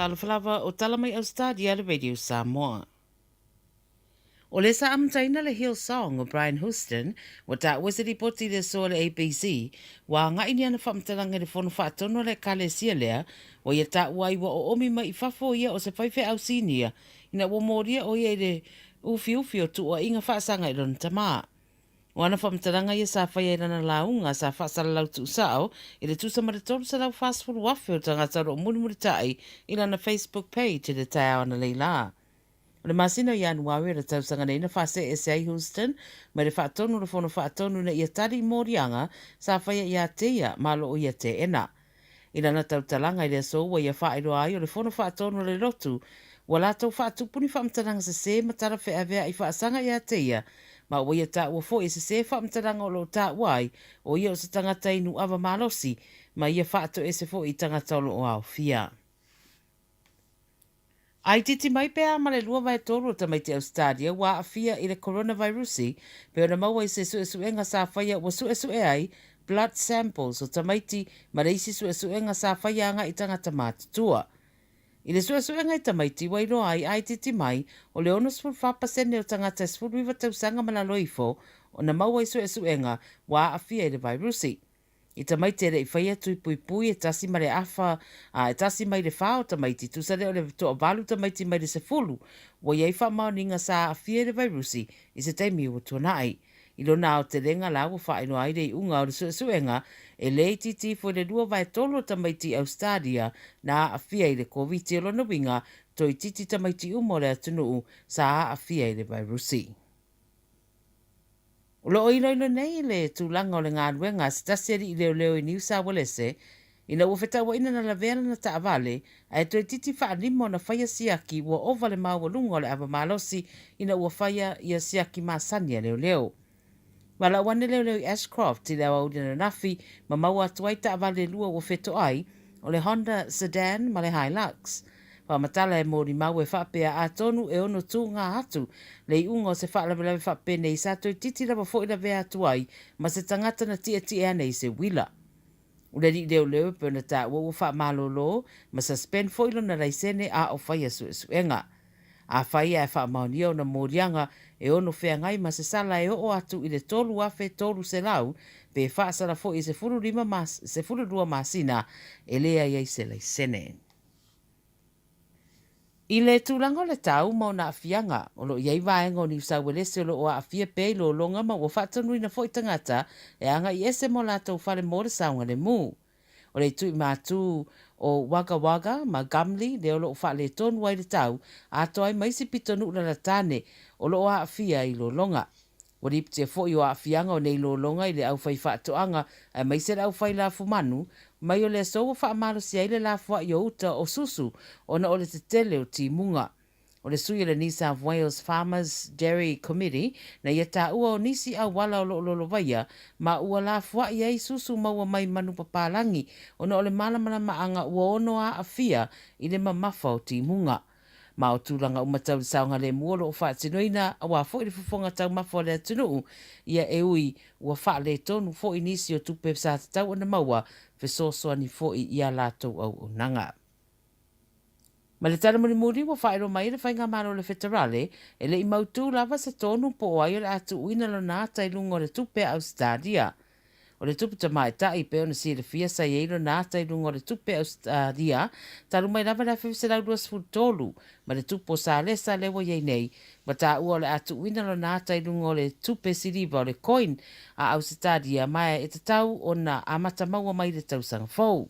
Talofa lava o tala mai Australia le Radio Samoa. O le sa amataina le Hillsong o Brian Houston, ua taua se lipoti i le aso a le ABC, ua agai ni ana faamatalaga i le fono faatonu a le Ekalesia lea, ua ia taua ai ua oomi mai i fafo ia o se faifeau sinia ina ua molia o ia i le ufiufi o tuuaiga faasaga i lona tama. O ana faamatalaga ia sa faia i lana lauga sa faasalalau tuusao i le tusa ma le 340,000 o tagata o lo o mulimulitai i lana Facebook page i le taeao analeila. O le masina o Ianuari o le tausaga nei na faasee ese ai Houston mai le faatonu o le Fono Faatonu ina ia tali i moliaga sa faia ia te ia ma lo o ia teena. I lana tautalaga i le aso ua ia faailoa ai o le Fono Faatonu a le Lotu ua latou faatupu ni faamatalaga sesē ma tala feaveai faasaga ia te ia ma ua ia taua foi e sesē faamatalaga o lo o taua ai o ia o se tagata inu ava malosi ma ia faatoese foi i tagata o lo o aofia. A itiiti mai pe a ma le 2/3 o tamaiti Ausetalia ua aafia i le koronavairusi, pei ona maua i se suesuega sa faia ua suesue ai blood samples o tamaiti ma le isi suesuega sa faia agai i tagata matutua. I le suesuega i tamaiti ua iloa ai a itiiti mai o le 64% o tagata e 19 tausaga ma lalo ifo ona maua i suesuega ua aafia i le vairusi. I tamaiti e le i faia tui puipui e tasi ma le afa, a e tasi mai le fa o tamaiti, tusa lea o le toavalu tamaiti mai le sefulu, ua i ai faamaoniga sa aafia i le vairusi i se taimi ua tuanai. I lona aotelega la ua faailoa ai le iuga o le suesuega, e le itiiti ifo i le 2/3 o tamaiti i Ausetalia na aafia i le Koviti o lona uiga, toeitiiti tamaiti uma o le atunuu sa aafia i le vairusi. O lo o iloilo nei le tulaga o le galuega a se tasi alii leoleo i Niu Sauelese ina ua fetauaina na lavea lana taavale ae toeitiiti faalima ona faia siaki ua ova le maualuga o le ava malosi ina ua faia ia siaki masani a leoleo. Valaau ane leoleo i Ashcroft i le aoauli ananafi ma maua atu ai taavale e lua ua fetoai, o le Honda Sedan ma le Hilux. Faamatala e molimau e faapea atonu e ono tūgā atu le iuga o se faalavelave faapenei sa toeitiiti lava foi lavea atu ai ma se tagata na tietie ane i se uila. O le alii leoleo e pei ona taua ua faamalolo ma suspend foi lona laisene a o faia suesuega. Afai ae faamaonia ona moliaga e ono feagai ma se sala e oo atu i le 3,300 pe faasala foi e 15 12 masina e leai ai se laisene. I le tulaga o le tau ma ona aafiaga, o lo o i ai vaega o Niu Sauelese o lo o aafia pea i lologa ma ua faatonuina foi tagata e agai ese mo latou fale mo le saogalemu. O le itu i Matū o Wagga Wagga ma Gumley lea o lo o faaletonu ai le tau, atoa ai ma isi pitonuu lalatane o lo o aafia i lologa. Ua lipitia foi o aafiaga o nei lologa i le aufaifaatoaga aemaise le aufai lafumanu, mai o le aso ua faamalosia ai le lafoai o uta o susu ona o le tetele o timuga. O le sui o le New South Wales Farmers Dairy Committee na ia taua o nisi auala o lo o lolovaia ma ua lafoai ai susu maua mai manu papalagi ona o le malamalamaaga ua ono aafia i le mamafa o timuga. Ma o tulaga uma tau le saogalemu o lo o faatinoina aua foi le fofoga taumafa o le atunuu, ia e ui ua faaletonu foi nisi o tupe sa tatau ona maua fesoasoani foi i a latou auaunaga. Ma le tala mulimuli ua faailoa mai e le Faigamalo o le Feterale, e le i mautū lava se tonu po o ai o le a tuuina lona ata i luga o le tupe a Ausetalia. O le tupu tamaitai, pei ona silafia, sa i ai lona ata i luga o le tupe Ausetalia talu mai lava le 1923, ma le tupu o Salesa lea ua i ai nei, ua taua o le a tuuina lona ata i luga o le tupe siliva o le coin a Ausetalia ma e tatau ona amata maua mai i le tausaga fou.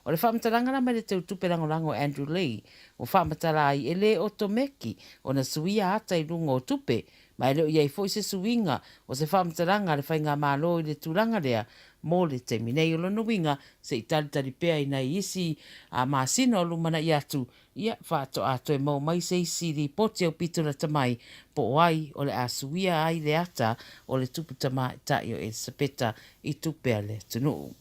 O le faamatalaga la mai le Teutupe Lagolago Andrew Leigh, ua faamatala ai e le otomeki ona suia ata i luga o tupe, ma e le o i ai foi se suiga o se faamatalaga a le Faigamalo i le tulaga lea mo le taimi nei. O lona uiga, se i talitali pea i nai isi masina o lumanai atu, ia, faatoa toe maua mai se isi lipoti aupito lata mai po o ai o le a suia ai le ata o le tupu tamaitai o Elisapeta i tupe a le atunuu.